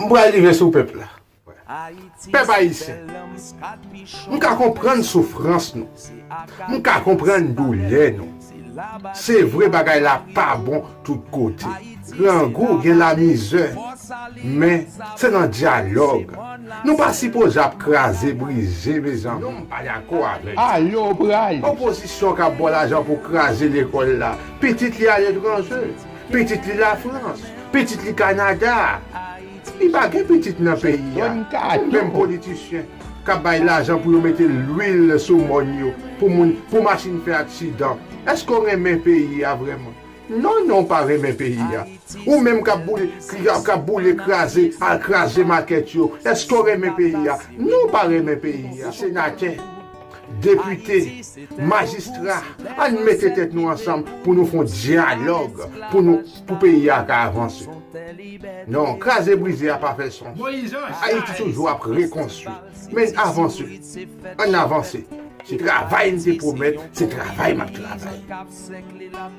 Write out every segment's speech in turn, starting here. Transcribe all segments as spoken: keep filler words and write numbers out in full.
M pral rive sou pèp la. Pèp ayisyen, m ka konprann soufrans nou. M ka konprann doulè nou. Se vre, bagay la pa bon tout kote. Grangou, gen lamizè. Men, se nan dyalòg. Nou pa sipoze ap kraze, brize, mezanmi. Non, m pa dakò avèk sa. Alo, pral. Opozisyon k ap ba w lajan pou kraze lekòl la. Pitit li aletranje. Pitit li Lafrans. Pitit li Kanada. Li pa gen pitit nan peyi a. Ou menm politisyen k ap bay lajan pou yo mete lwil sou mòn yo, pou moun, pou machin fè aksidan. Èske w renmen peyi a vrèman? Non, non, w pa renmen peyi a. Ou menm k ap boule, k ap, k ap boule, kraze, al kraze makèt yo. Èske w renmen peyi a? Non, w pa renmen peyi a. Senatè, depite, majistra, ann mete tèt nou ansanm pou nou fè yon dyalòg, pou nou, pou peyi a ka avanse. Non, kraze brize a pa fè sans. Ayiti toujou ap rekonstwi. Men avanse. Ann avanse. Se travay n te pwomèt, se travay m ap travay.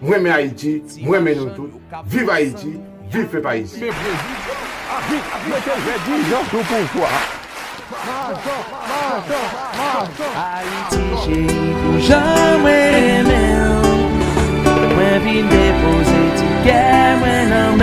M renmen Ayiti, m renmen nou tout. Viv Ayiti, viv pèp ayisyen. Men prezidan Abit ap mete vè dizan sou pouvwa. Ayiti cheri, pou jan mwen renmen w. Mwen vin depoze ti kè mwen nan